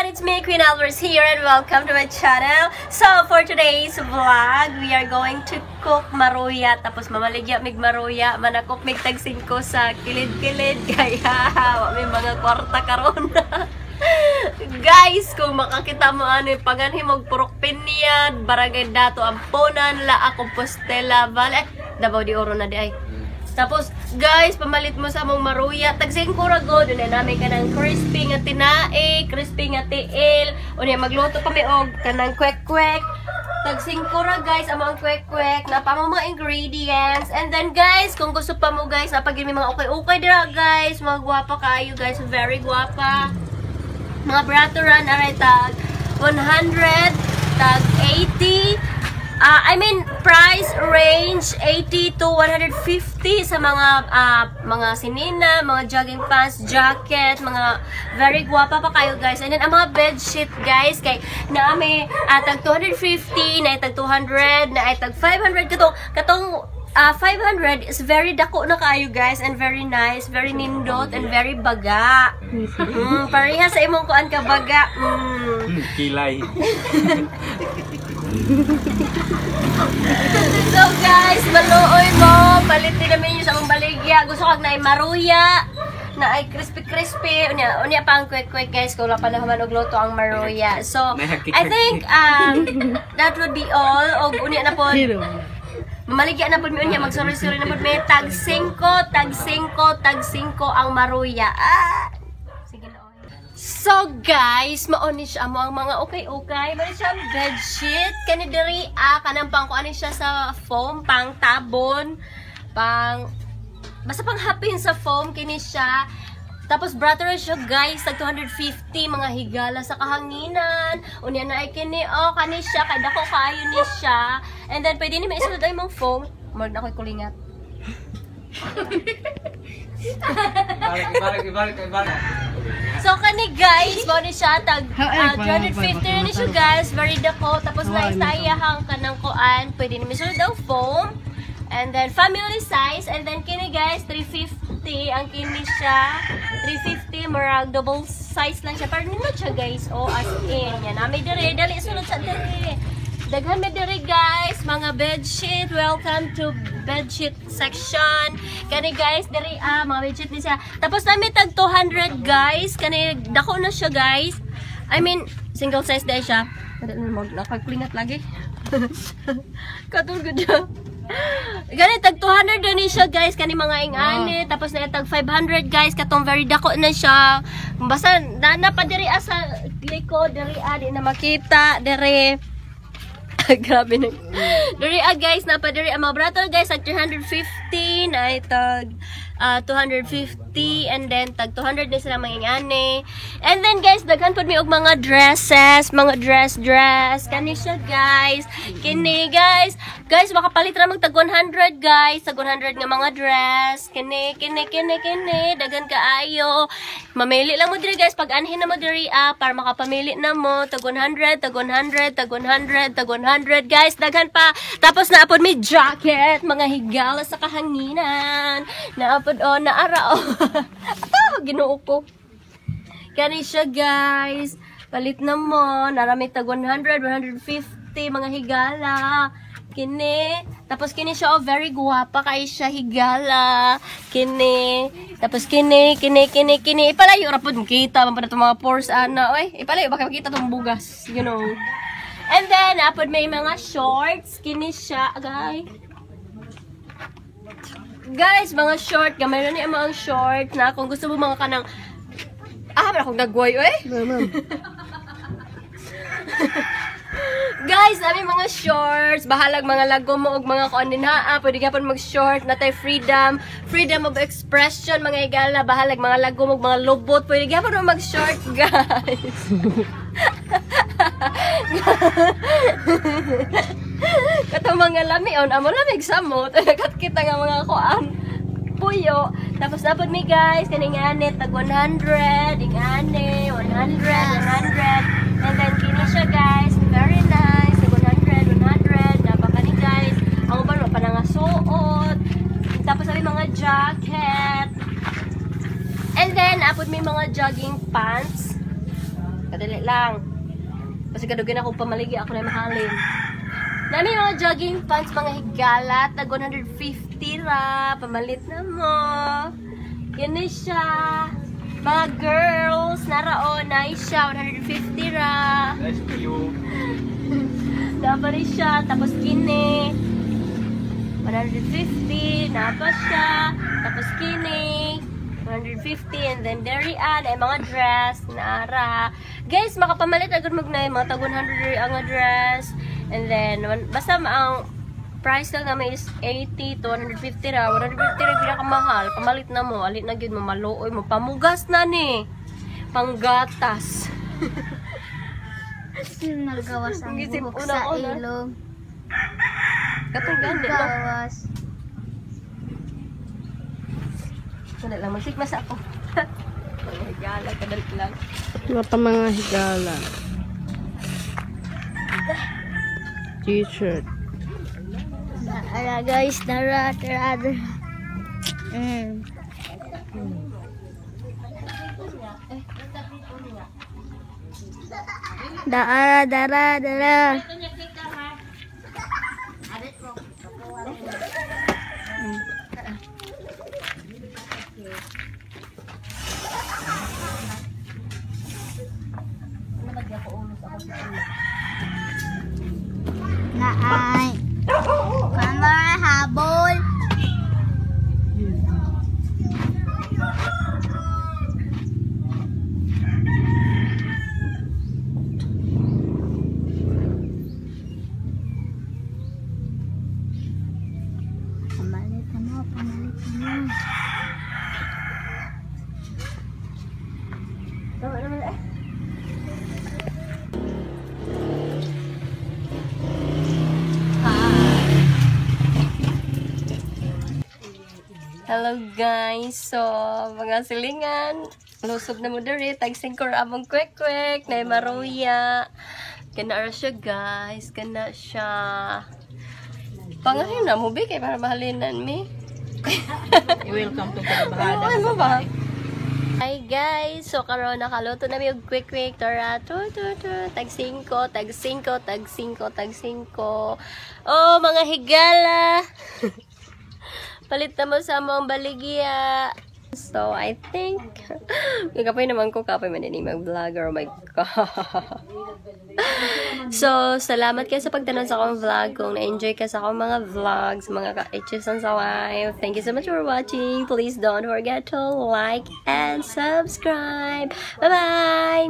It's me, Queen Alvarez here, and welcome to my channel. So, for today's vlog, we are going to cook maruya. Tapos, mamaligya mig maruya. Manakop mig tag 5 sa kilid-kilid. Kaya, wa may mga kwarta karon. Guys, kung makakita mo ano yung paganhi mo Purok Pinyad, Barangay Dato, Amponan, Laa, Compostela Valley, Davao de Oro na di ay. Tapos, guys, pamalit mo sa among maruya. Tag 5 ra gud. Unya namin kanang crispy nga tinae, crispy nga tiil. Unya magluto pa mi og kanang kwek-kwek. Tag 5 ra, guys, amo ang kwek-kwek. Napa mo mga ingredients. And then, guys, kung gusto pa mo, guys, napagin may mga ukay-ukay dira, guys. Mga gwapa kayo, guys. Very gwapa. Mga braturan aray tag 100, tag 80. I mean, price range 80 to 150 sa mga sinina, mga jogging pants, jacket, mga very gwapa pa kayo, guys. And then ang mga bedsheet, guys, kay naa may tag 250, na tag 200, na tag 500. Katong 500 is very dako na kayo, guys, and very nice, very nindot and very baga. Pareha sa imong kuan ka baga. Kilay. So guys, maluoy mo. Palitin namin yung sa among baligya. Gusto kag naay maruya, na ay crispy crispy. Unya, unya pa ang quick quick, guys, kung wala pa na human og luto ang maruya. So, I think that would be all. Og unya na po. Mamaligya na po mi unya, magsuroy-suroy na po mi. Tag 5, tag 5, tag 5 ang maruya. Ah! Sige na, oy. So guys, mao ni siya mo ang mga ukay-ukay. Mao ni siya ang bedsheet. Kani diri ah, kanang pang kuan ni siya sa foam, pang tabon, pang basta pang hapin sa foam kini siya. Tapos brother siya, guys, tag 250, mga higala sa kahanginan. Unya na ay kini, oh, kani siya kay dako kaayo ni siya. And then pwede ni maisulod ay mong foam. Murag na ako'y kulingat. Ibalik, ibalik, ibalik, ibalik. So kani, guys, mao ni siya tag 250 ni siya, guys, very dako. Tapos na sa iyahang kanang kuan, pwede ni misulod ang foam. And then family size, and then kini, guys, 350 ang kini siya. 350, murag double size lang siya. Pero nindot siya, guys, oh, as in. Yan, nami dire, dali sulod sa dire. Daghan mi diri, guys, mga bedsheet. Welcome to bedsheet section. Kani, guys, diri ah, mga bedsheet ni siya. Tapos nami tag 200, guys. Kani dako na siya, guys. I mean, single size dahil siya. Dali na mo nakagkulingat lagi. Katulog siya. Gani tag 200 gani siya, guys, kani mga ingani. Tapos na tag 500, guys, katong very dako na siya. Basta na na pa diri ah, sa likod diri ah, di na makita diri. Grabe na. Diri ah, guys, napa diri ang mga brato, guys, tag 315 ay tag 250 and then tag 200 din sila mga ingani. And then guys, daghan pud mi og mga dresses, mga dress dress. Kani siya, guys. Kini, guys. Guys, makapalit ra mag tag 100, guys, tag 100 nga mga dress. Kini, kini, kini, kini, daghan kaayo. Mamili lang mo diri, guys, pag anhin na mo diri ah para makapamili na mo tag 100, tag 100, tag 100, tag 100, guys, daghan pa. Tapos naapod may jacket, mga higala sa kahanginan. Naapod oh, naara oh. Ato, Ginoo ko. Kani siya, guys. Palit na mo. Narami tag 100, 150, mga higala. Kini. Tapos kini siya, oh, very guwapa kay siya, higala. Kini. Tapos kini, kini, kini, kini. Ipalayo ra pud kita man pa na itong mga pores ana. Oy, ipalayo baka makita tong bugas. And then apod may mga shorts kini siya, guys. Guys, mga short, gamay na ni ang mga short na kung gusto mo mga kanang ah, meron akong nagway, oy. Ma'am. Guys, nami mga shorts, bahalag mga lago mo og mga kuan din ha, ah, pwede gyapon mag-short, natay freedom, freedom of expression, mga higala, bahalag mga lago mo og mga lobot, pwede gyapon mo mag-short, guys. Katong mga lamion, amo lamig sa mo, talagat kita nga mga kuan puyo. Tapos dapat mi, guys, kaning ane tag 100, ing ane 100, 100. And then kini siya, guys, very nice, tag 100, 100. Napa kani, guys. Ang uban wa pa na nga suot. Tapos sabi mga jacket. And then apod may mga jogging pants. Kadali lang. Kasi kadugin ako pamaligi ako na mahalin. Nami mga jogging pants, mga higala, tag 150 ra, pamalit na mo. Yan na siya. Mga girls, narao, nice siya, 150 ra. Nice to you. Napa rin siya, tapos kini. 150, napa siya. Tapos kini. 150, and then diri ay mga dress, naara. Guys, makapamalit agad magnay, mga tag 100 diri ang dress. And then, basta ang price lang naman is 80 to 150 ra. 150 ra pinakamahal. Pamalit na mo, alit na gyud mo, maluoy mo. Pamugas na ni. Panggatas. Nagawas ang Gisip buhok una sa ko na. ilong. Katong gani no. Gawas. Wala lang, magsikmas ako. Mga higala, kadali lang. Wala pa mga higala. T-shirt. Ara guys, tara, tara, tara. Dara, dara, dara. Naay. Kamara habol. Pamalit na mo, pamalit na mo. Tama naman eh. Hi. Hello guys. So, mga silingan, lusob na mo diri tag 5 ra among kwek-kwek na maruya. Kana ra siya guys, kana siya. Pangahin na mo bi kay para mahalinan mi. Welcome to Kalabahada. Ano mo ba? Hi guys! So karon nakaluto na mi og quick quick tara tu tu tu tag 5 tag 5 tag 5 tag 5. Oh, mga higala. Palit na mo sa among baligya. So I think kapoy naman ko, kapoy man ini mag-vlogger. Oh my God. So, salamat kayo sa pagtanaw sa akong vlog. Kung na-enjoy ka sa akong mga vlogs, mga ka-itches sa life. Thank you so much for watching. Please don't forget to like and subscribe. Bye-bye!